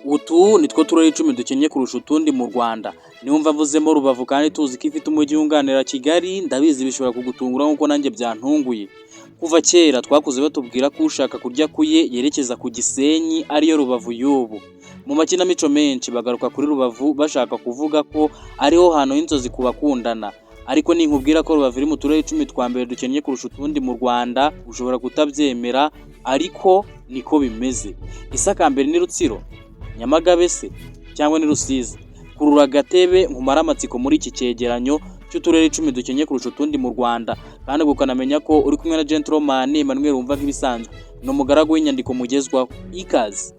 Utu ni two turere 10 dukennye kurusha utundi mu Rwanda. Niwumva mvuzemo Rubavu kandi tuzi ko ifite umujyi wunganira Kigali, ndabizi bishobora kugutungura nk'uko nanjye byantunguye. Kuva kera twakuze batubwira ko ushaka kurya kuye yerekeza ku Gisenyi, ariyo Rubavu y'ubu. Mu makinamico menshi bagaruka kuri Rubavu bashaka kuvuga ko ariho hantu h'inzozi ku bakundana. Ariko ninkubwira ko Rubavu iri mu turere 10 twa mbere dukennye kurusha utundi mu Rwanda, ushobora kutabyemera, ariko niko bimeze. Ese akambere ni Rutsiro? Nyamagabe se? Cyangwa ni Rusizi? Kurura agatebe nkumare amatsiko muri iki cyegeranyo cy'uturere 10 dukennye kurusha utundi mu Rwanda, kandi ukanamenya ko uri kumwe na Gentleman Emmanuel wumva nk'ibisanzwe, ni umugaragu w'inyandiko mugezwaho. Ikaze!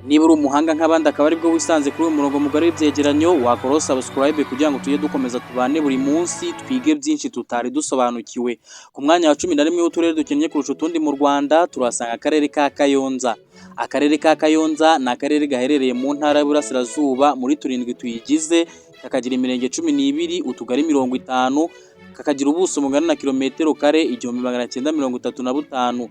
Niba uri umuhanga nk'abandi akaba aribwo wisanze kuri uyu murongo mugari w'ibyegeranyo, wakoraho subscribe kugira ngo tujye dukomeza tubane buri munsi, twige byinshi tutari dusobanukiwe. Ku mwanya wa 11 w'uturere dukennye kurusha utundi mu Rwanda turahasanga akarere ka Kayonza. Akarere ka Kayonza ni akarere gaherereye mu ntara y'Iburasirazuba muri turindwi tuyigize, kakagira imirenge 12, utugari 50, kakagira ubuso bungana na kilometero kare 1935.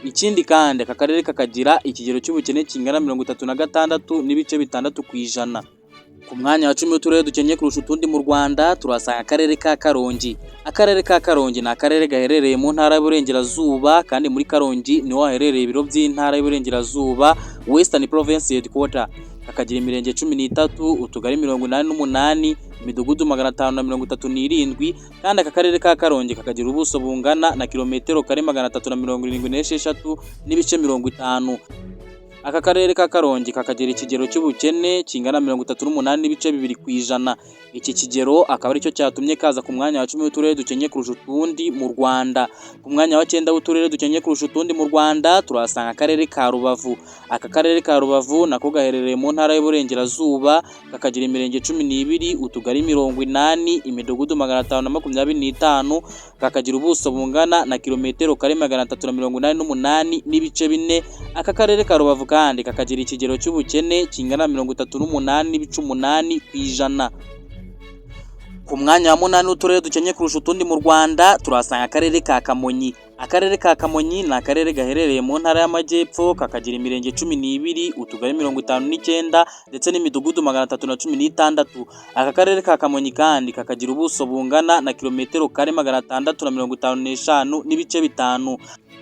Ikindi kandi aka karere kakagira ikigero cy'ubukene kingana 36.6%. Ku mwanya wa 10 w'uturere dukennye kurusha utundi mu Rwanda turahasanga akarere ka Karongi. Akarere ka Karongi ni akarere gaherereye mu ntara y'Iburengerazuba, kandi muri Karongi niho haherereye ibiro by'intara y'Iburengerazuba, Western Province Headquarter. Kakagira imirenge 13, utugari 88, imidugudu 537, kandi aka karere ka Karongi kakagira ubuso bungana na kilometero kare 376.50. Aka karere ka Karongi kakagira ikigero cy'ubukene kingana 38.2%. Iki kigero akaba aricyo cyatumye kaza ku mwanya wa 10 w'uturere dukennye kurusha utundi mu Rwanda. Ku mwanya wa 9 w'uturere dukennye kurusha utundi mu Rwanda turahasanga akarere ka Rubavu. Aka karere ka Rubavu nako gaherereye mu ntara y'Iburengerazuba, kakagira imirenge 12, utugari 80, imidugudu 525, kakagira ubuso bungana na kilometero kare 388.4. Aka karere ka Rubavu kandi kakagira ikigero cy'ubukene kingana 38.8%. Ku mwanya wa 8 w'uturere dukennye kurusha utundi mu Rwanda turahasanga akarere ka Kamonyi. Akarere ka Kamonyi ni akarere gaherereye mu ntara y'Amajyepfo, kakagira imirenge 12, utugari 59 ndetse n'imidugudu 316. Aka karere ka Kamonyi kandi kakagira ubuso bungana na kilometero kare 655.5.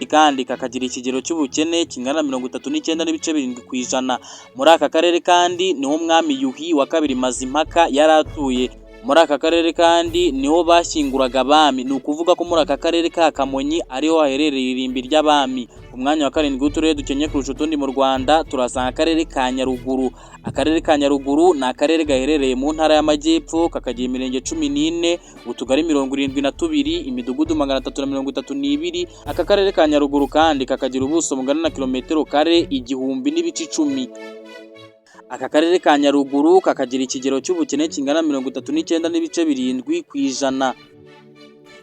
Kandi kakagira ikigero cy'ubukene kingana na 39.7%. Muri aka karere kandi niho umwami Yuhi wa kabiri Mazimpaka yari atuye. Muri aka karere kandi niho bashyinguraga abami, ni ukuvuga ko muri aka karere ka Kamonyi ariho haherereye irimbi ry'abami. Ku mwanya wa 7 w'uturere dukennye kurusha utundi mu Rwanda turahasanga akarere ka Nyaruguru. Akarere ka Nyaruguru ni akarere gaherereye mu ntara y'Amajyepfo, kakagira imirenge 14, utugari 72, imidugudu 332. Aka karere ka Nyaruguru kandi kakagira ubuso bungana na kilometero kare 1000.10. Aka karere ka Nyaruguru kakagira ikigero cy'ubukene kingana 39.7%.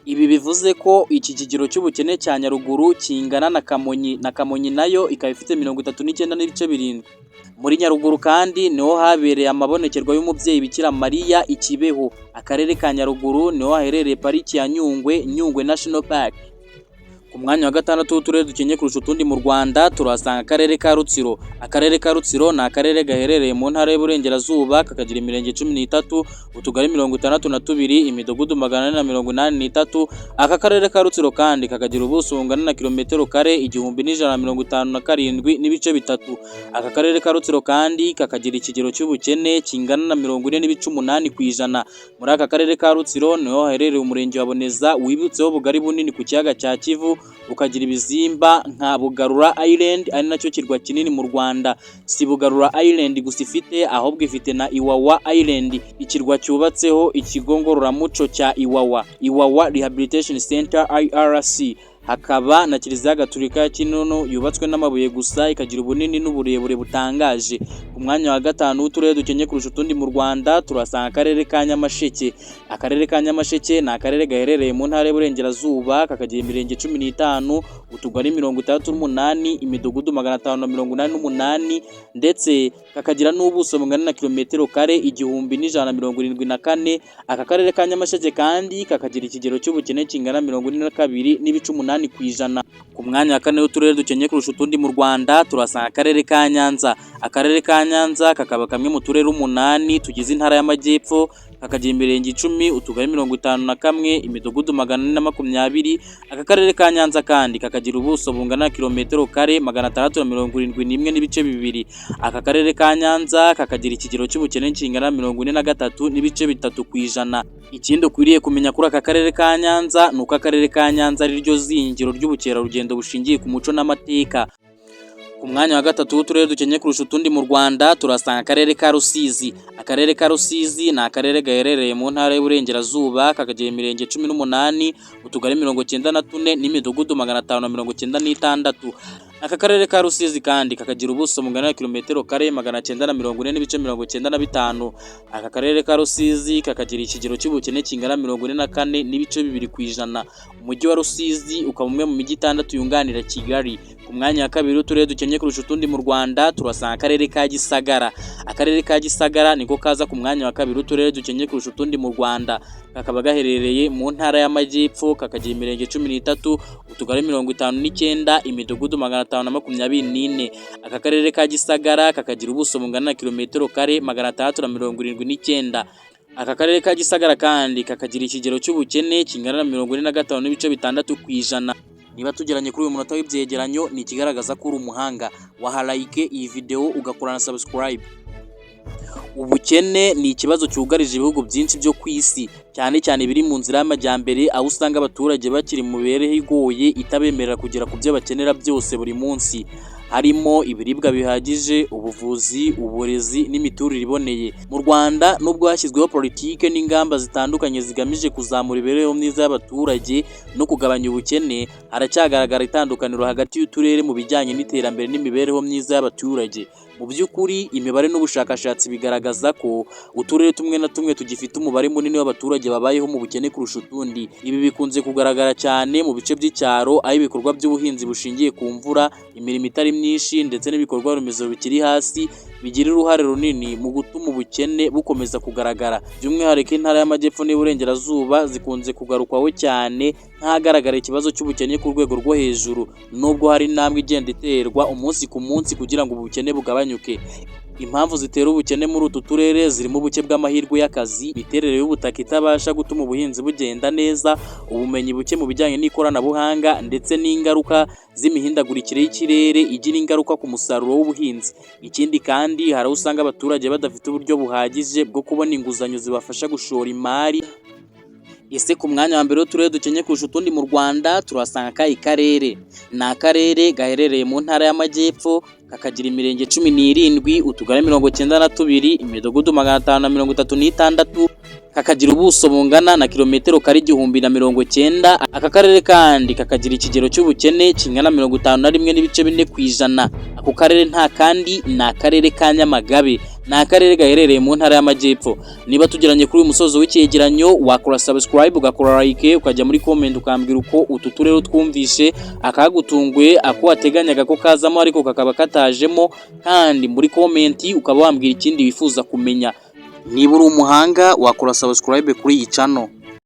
Ibi bivuze ko iki kigero cy'ubukene cya Nyaruguru kingana na Kamonyi, na Kamonyi nayo ikaba ifite 39.7. Muri Nyaruguru kandi niho habereye amabonekerwa y'umubyeyi Bikira Mariya i Kibeho. Akarere ka Nyaruguru niho haherereye pariki ya Nyungwe, Nyungwe National Park. Ku mwanya wa 6 w'uturere dukennye kurusha utundi mu Rwanda turahasanga akarere ka Rutsiro. Akarere ka Rutsiro ni akarere gaherereye mu ntara y'Iburengerazuba, kakagira imirenge 13, utugari 62, imidugudu 483. Aka karere ka Rutsiro kandi kakagira ubuso bungana na kilometero kare 1157.3. Aka karere ka Rutsiro kandi kakagira ikigero cy'ubukene kingana na 40.8%. Muri aka karere ka Rutsiro niho haherereye umurenge wa Boneza wibutseho ubugari bunini ku kiyaga cya Kivu, ukagira ibizimba nka Bugarura Island ari nacyo kirwa kinini mu Rwanda. Si Bugarura Island gusa ifite, ahubwo ifite na Iwawa Island, ikirwa cyubatseho ikigo ngororamuco cya Iwawa, Iwawa Rehabilitation Center IRC. Hakaba na Kiliziya Gatulika ya Kinono yubatswe n'amabuye gusa, ikagira ubunini n'uburebure butangaje. Ku mwanya wa 5 w'uturere dukennye kurusha utundi mu Rwanda turahasanga akarere ka Nyamasheke. Akarere ka Nyamasheke ni akarere gaherereye mu ntara y'Iburengerazuba, kakagira imirenge 15, utugari 68, imidugudu 588, ndetse kakagira n'ubuso bungana na kilometero kare 1174. Aka karere ka Nyamasheke kandi kakagira ikigero cy'ubukene kingana 42.8%. Ku mwanya wa kane w'uturere dukennye kurusha utundi mu Rwanda turasanga akarere ka Nyanza. Akarere ka Nyanza kakaba kamwe mu turere umunani tugize intara y'Amajyepfo, kakagira imirenge 10, utugari 51, imidugudu 420. Aka karere ka Nyanza kandi kakagira ubuso bungana na kilometero kare 671.2. Aka karere ka Nyanza kakagira ikigero cy'ubukene kingana 43.3%. Ikindi ukwiriye kumenya kuri aka karere ka Nyanza ni uko akarere ka Nyanza ari ryo zingiro ry'ubukerarugendo bushingiye ku muco n'amateka. Ku mwanya wa gatatu w'uturere dukennye kurusha utundi mu Rwanda turasanga akarere ka Rusizi. Akarere ka Rusizi ni akarere gaherereye mu ntara y'Iburengerazuba, kakagira imirenge 18, utugari 94 n'imidugudu 596. Aka karere ka Rusizi kandi kakagira ubuso bungana na kilometero kare 940.95. Aka karere ka Rusizi kakagira ikigero cy'ubukene kingana 44.2%. Umujyi wa Rusizi ukaba umwe mu mijyi 6 yunganira Kigali. Ku mwanya wa kabiri w'uturere dukennye kurusha utundi mu Rwanda turasanga akarere ka Gisagara. Akarere ka Gisagara niko kaza ku mwanya wa kabiri w'uturere dukennye kurusha utundi mu Rwanda. Kakaba gaherereye mu ntara y'Amajyepfo, kakagira imirenge 13, utugari 59, imidugudu 524. Aka karere ka Gisagara kakagira ubuso bungana na kilometero kare 679. Aka karere ka Gisagara kandi kakagira ikigero cy'ubukene kingana na 45.6%. Niba tugeranye kuri uyu munota w'ibyegeranyo, ni ikigaragaza ko uri umuhanga. Waha like iyi video ugakora na subscribe. Ubukene ni ikibazo cyugarije ibihugu byinshi byo ku isi, cyane cyane biri mu nzira y'amajyambere, aho usanga abaturage bakiri mu mibereho igoye itabemerera kugera ku byo bakenera byose buri munsi, harimo ibiribwa bihagije, ubuvuzi, uburezi n'imiturire iboneye. Mu Rwanda, nubwo hashyizweho politike n'ingamba zitandukanye zigamije kuzamura imibereho myiza y'abaturage no kugabanya ubukene, haracyagaragara itandukaniro hagati y'uturere mu bijyanye n'iterambere n'imibereho myiza y'abaturage. Mu by'ukuri, imibare n'ubushakashatsi bigaragaza ko uturere tumwe na tumwe tugifite umubare munini w'abaturage babayeho mu bukene kurusha utundi. Ibi bikunze kugaragara cyane mu bice by'icyaro, aho ibikorwa by'ubuhinzi bushingiye ku mvura, imirimo itari myinshi ndetse n'ibikorwa remezo bikiri hasi bigira uruhare runini mu gutuma ubukene bukomeza kugaragara. By'umwihariko, intara y'Amajyepfo n'Iburengerazuba zikunze kugarukwaho cyane nk'ahagaragara ikibazo cy'ubukene ku rwego rwo hejuru, nubwo hari intambwe igenda iterwa umunsi ku munsi kugira ngo ubukene bugabanyuke. Impamvu zitera ubukene muri utu turere zirimo ubuke bw'amahirwe y'akazi, imiterere y'ubutaka itabasha gutuma ubuhinzi bugenda neza, ubumenyi buke mu bijyanye n'ikoranabuhanga, ndetse n'ingaruka z'imihindagurikire y'ikirere igira ingaruka ku musaruro w'ubuhinzi. Ikindi kandi, hari aho usanga abaturage badafite uburyo buhagije bwo kubona inguzanyo zibafasha gushora imari. Ese ku mwanya wa mbere w'uturere dukennye kurusha utundi mu Rwanda turasanga akahe karere? Ni akarere gaherereye mu ntara y'Amajyepfo, kakagira imirenge 17, utugari 92, imidugudu 536, kakagira ubuso bungana na kilometero kare 1090. Aka karere kandi kakagira ikigero cy'ubukene kingana 51.4%. Ako karere nta kandi ni akarere ka Nyamagabe. Ni akarere gaherereye mu ntara y'Amajyepfo. Niba tugeranye kuri uyu musozo w'icyegeranyo, wakora subscribe, ugakora like, ukajya muri comment ukambwira uko utu turere twumvishe, akagutunguye, ako wateganyaga ko kazamo ariko kakaba katajemo, kandi muri comment ukaba wambwira ikindi wifuza kumenya. Niba uri umuhanga, wakora subscribe kuri iyi channel.